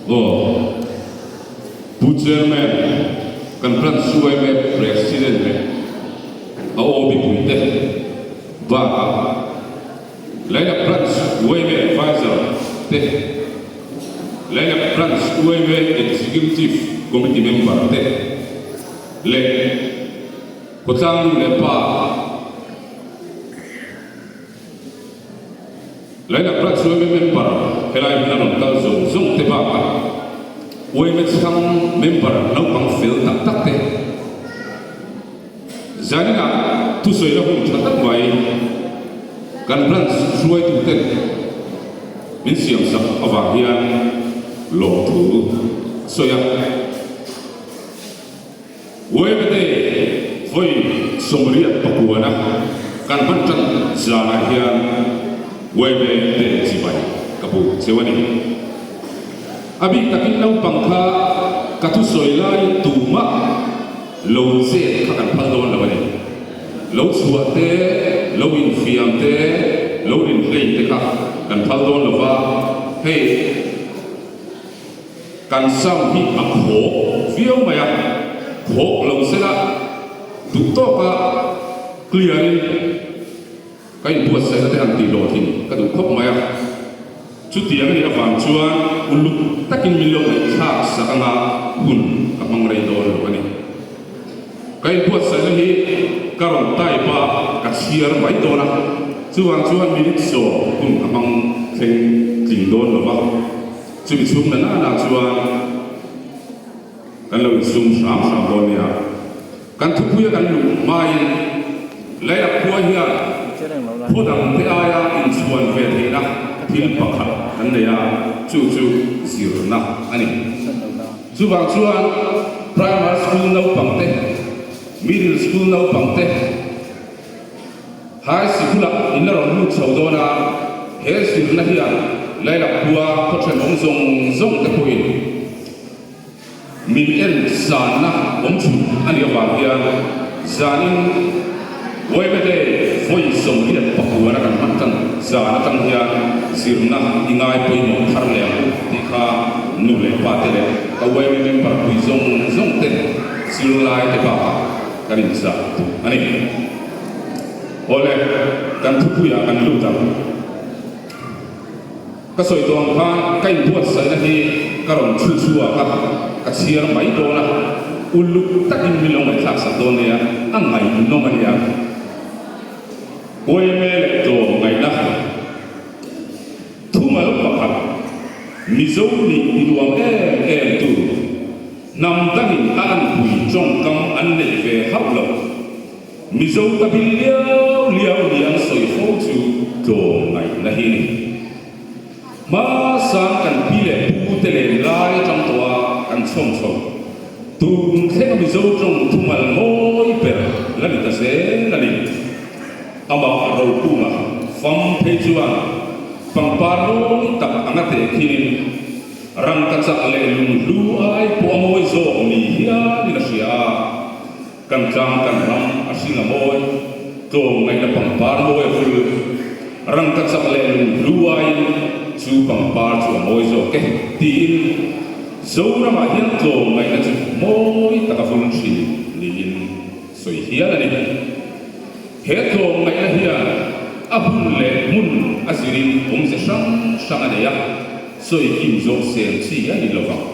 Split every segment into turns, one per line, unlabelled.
Aw, Pu Chairman, kan branch yma President leh a aw mipuite bakah Leilah Branch yma Advisor te, Leilah Branch yma Executive Committee member te leh khawtlang nu leh pa, Leilah Branch yma member helai hmun a rawn kal zawng zawng te bakah yma chhang member naupang fel tak tak te, Zaninah thusawi la hun tha tak mai kan branch hruaituten min siamsak avang hian lawmthu a sawi a. Uaimate vawi 89-a kan hman tan zanah hian Uaimate chibai ka bu cheu a ni. A bik takin naupang kha ka thusawi laiin tumah Lo chet kha kan phal dawn lo a ni. Lo chhuah te, lo infiam te, lo inhlei te kha kan phal dawn lo va, hei kan sound hi a khawk viau mai a, khawk lo sela duh tawka clear in Ka inbuatsaihna te han tih lawh thin ka duh khawp mai a, chutiang a nih avang chuan uluk takin min lo ngaihthlak sak anga hun ka hmang rei dawn lo a ni. Ka inbuatsaihna hi ka rawn type a, ka chhiar mai dawn a, chuvang chuan minute 10 hun ka hmang thleng tling dawn lo va, chumi chhung na nana chuan kan lo insum hram hram dawn nia. Kan thupuia kan luh hmain Leilah khua hian khaw dangte aia inchhuan ve theihna thil pakhat kan nei a, chu chu zirna a ni. Chuvang chuan Primary School naupangte, Middle School naupangte, High Sikula in la rawn lut chho dawn a, he zirna hian Leilah khua khaw thenawm zawng zawngte pawhin, Min en zanna awm chhun a nih avang hian zanin Uaimete vawi 89 a kan hman tan zan atang hian zirna i ngai pawimawh thar leh ang u tih kha nu leh pa te leh ka uaime member pui zawng zawng te zirlai te bakah kan inzah duh a ni. Awle, kan thupuiah kan lut ang. Ka sawi tawh ang khan ka inbuatsaihna hi ka rawn chhu chhuak a, ka chhiar mai dawn a, uluk takin min lo ngaihthlak sak dawn nia, a ngaihnawm a nia. Yma leh tlawm ngaihna thumal pakhat Mizo nih ti nuam em em tu hnam dangin a anpui tawngkam an neih ve hauh lo. Mizo ta bil liau liau ni an sawi fo chu tlawm ngaihna hi ni. Hmasang kan pi leh pu te len lai atang tawh a kan chhawm chho. Tun thleng a Mizo tawng thumal mawi ber la ni ta zel a ni. Amah Rokunga fam phei chuan pangpar mawi tak anga tehkhinin rangkachak leh lunghlu ai pawh a mawi zawk ni hialin a hria a. Kan tlang kan ram a hring a mawi, tlawm ngaihna pangpar mawi a vul. Rangkachak leh lunghlu aiin chu pangpar chu a mawi zawk e, tiin Zoramah hian tlawm ngaihna chu mawi tak a vul thin niin sawi hial a ni. He tlawm ngaihna hian a hun leh hmun a zirin awmze hrang hrang a nei a, sawi kim zawk sel chi a ni lovang.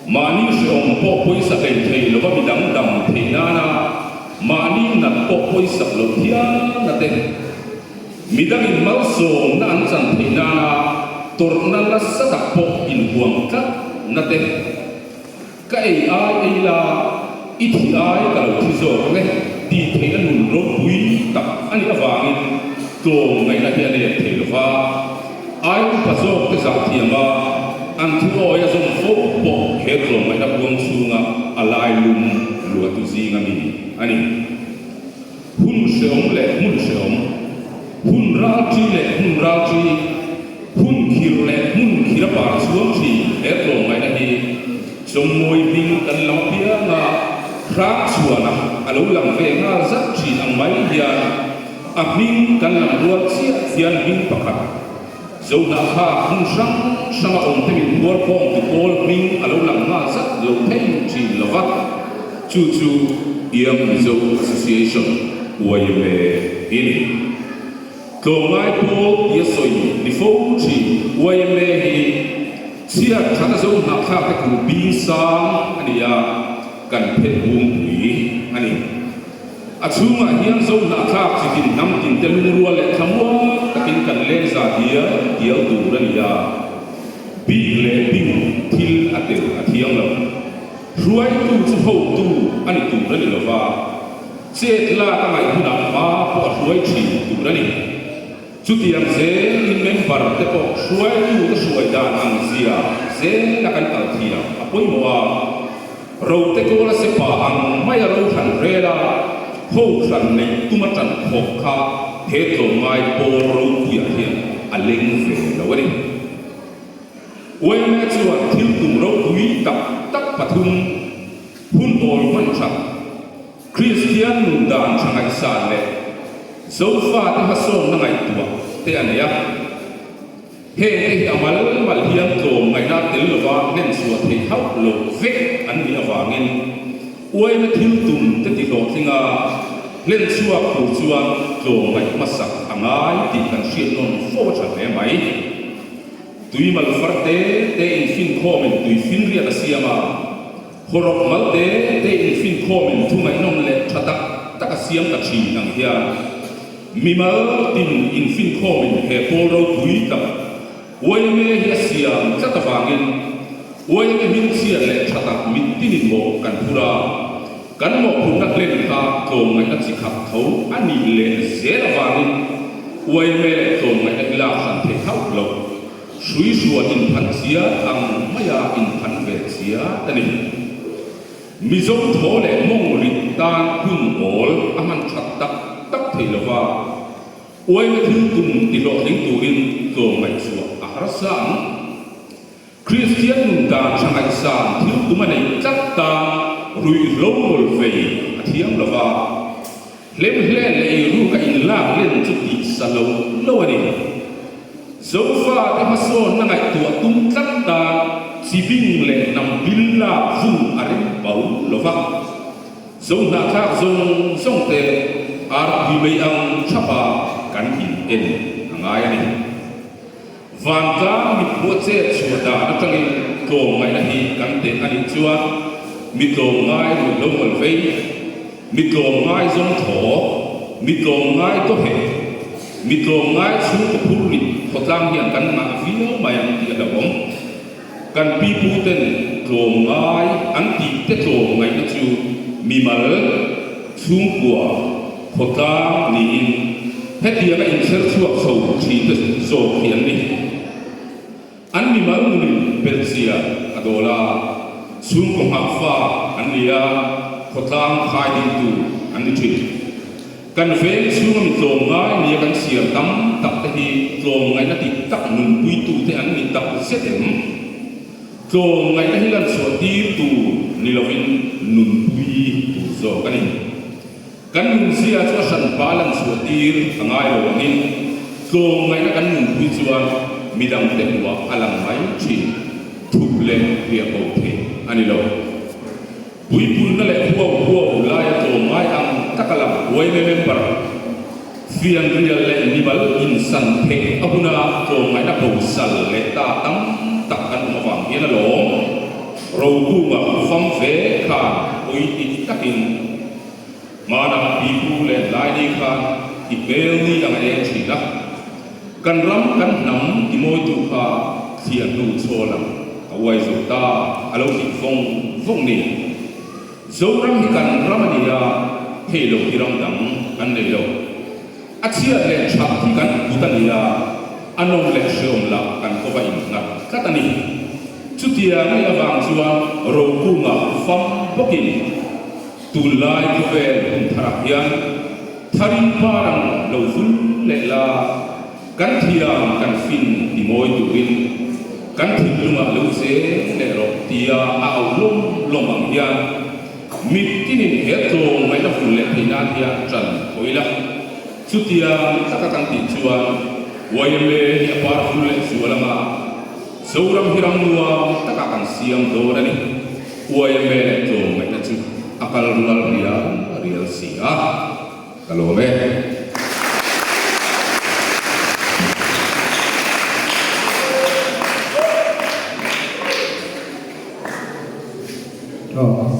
Mahni hrehawm pawh pawisa hlei thei lova mi dang dam theih nana mahni nat pawh pawisak loh hian a te. Mi dangin malsawmna an chan theih nana tawrhna nasa tak pawh inhuam tlat na te. Ka ei ai ei la, i thi ai ka lo thi zawk ang e tih theihna nun ropui tak a nih avangin tlawm ngaihna hi a nep thei lova. Ai upa zawk te zah thiam a, an thu awi a zawm fo pawh he tlawmngaihna buang chhunga a lai lum luatu zing a mi a ni. Hun hreawm leh hmun hreawm, hun ralṭi leh hmun ralṭi, hun khir leh hmun khir a par chhuang ṭhin he tlawmngaihna hi chawngmawi hming kan lam apianga hrang chhuana a lo lang ve nghal zat ṭhin ang mai hian. A hming kan lam rual chiah hian hming pakhat, Zohnahkha hmun hrang hranga awmte min phuarkhawmtu pawl hming a lo lang nghal zat lo thei thin lo va, chu chu Young Mizo Association, yma, hi a ni. Tlawmngai pawl tia sawi ni fo thin yma hi chhiat that a Zohnahthlak te kum bing sang a ni a, kan phet bungpui a ni. A chhungah hian Zohnahthlak chitin hnam tinte lungrual leh thlamuang takin kan leng za dial dial tur a ni a, bik leh bing thil a tel a thiang lo. Hruaitu chu hotu a ni tur a ni lo va, chet lak a ngaih hunah hma pawh a hruai thin tur a ni. Chutiang zelin member te pawh hruaitu te hruai dan ang zia zela kan kal thiam a pawimawh a, Rote kawla sepa ang maia ro hran rel a, ho hran neih tuma tan khawp kha he tlawmngai pawl ropuiah hian a leng ve lo a ni. Yma chuan thil tum ropui tak tak pathum hun awl hman that, Kristian nun dan tha ngaihsan leh Zofate hmasawnna ngaihtuah te a nei a. Heng te hi a mal mal hian tlawm ngaihna tel lova hlen chhuah theih hauh lo vek an nih avangin uaina thil tum te ti hlawhtling a, hlen chhuak tur chuan tlawm ngaih hmasak a ngai tih kan hriat nawn fo a tha hle mai. Tui mal far te te infinkhawmin tui finriat a siam a. Hawrawp mal te te infinkhawmin thu ngaihnawm leh tha tak tak a siam ta thin ang hian mimal tin infinkhawmin he pawl ropui tak yma hi a siam tlat avangin yma hmingchhiat leh tha tak mit tinin mawh kan phur a, kan mawhphurhna hlen kha tlawmngaihna chi khat tho a nih leh zel avangin yma leh tlawmngaihna hi lak hran theih hauh loh. Hrui hruan inphan chiat ang maia inphan ve chiat a ni. Mizo thaw leh mawng rit tan hun awl a hman that tak tak thei lo va, uaina thil tum ti hlawhtling turin tlawmngaih chhuah a harsa ang. Kristian nun dan tha ngaihsan thil tum a neih tlat tan ruihhlo ngawl vei a thiam lo va, Hlemhle leh eiruk a inlak len chu tih sa lo lo a ni. Zofate hmasawnna ngaihtuah tum tlat tan chibing leh hnam bil lak vung a rem bo lo va. Zohnahthlak zawng zawng te arpui mai ang thapa kan in en a ngai a ni. Vantlang mithmuh chet chhuah dan atangin tlawmngaihna hi kan teh a nih chuan mi tlawmngai ruih lo ngawl vei, mi tlawmngai zawng thaw, mi tlawmngai tawheh, mi tlawmngai chhungkaw phur rit khawtlang hian kan ngah viau mai ang tih a hlauhawm. Kan pipu ten tlawmngai an tih te tlawmngaihna chu mimal, chhungkua, khawtlang niin hetianga inchher chhuak chho thin te zawk hi an ni. An mimal nunin belhzia a dawl a, chhungkaw nghahfa an ni a, khawtlang khai dingtu an ni thin. Kan veng chhunga mi tlawmngai nia kan chhiar tam tak te hi tlawmngaihna dik tak nunpuitute an ni tak zet em? Tlawmngaihna hi lan chhuah tir tur ni lovin nunpui tur zawk a ni. Kan nunzia chu a hranpa lan chhuah tir a ngai lo angin tlawmngaihna kan nunpui chuan midangte hmuhah a lang mai thin, thup leh hliah bo theih a ni lo. Puipunna leh huau huau laia tlawmngai ang taka lang yma member fianrial leh mimal insan theih a huna tlawmngaihna bosal leh ta tam tak an awm avang hian a lawm. Rokunga fam ve khan pawi ti takin hmanah pipu leh laini khan i hmel ni ang a eng thin a. Kan ram kan hnam ti mawitu kha thliah hnu chawl ang a uai zo ta a lo tih vawng vawng ni. Zoram hi kan ram a ni a, hei lo hi ram dang kan nei lo. A chhiat leh that hi kan kut a ni a, a nawm leh hreawm lah kan kawva innghat tlat a ni. Chutiang a nih avang chuan Rokunga fam bawkin tunlai khawvel hun tharah hian Tharin par ang lo vul leh la, kan thiam kan fin ti mawi turin kan thinlungah lo cheng leh rawh tia a au lawm lawm ang hian mit tinin he tlawm ngaihna vul leh theih nan hian ṭan thaw ila. Chutiang taka kan tih chuan yma hi a par vul leh zual anga Zoram hi ram nuam takah kan siam dawn a ni. Yma leh tlawmngaihna chu a kal rual rial rial si a. Ka lawm e.
Aw.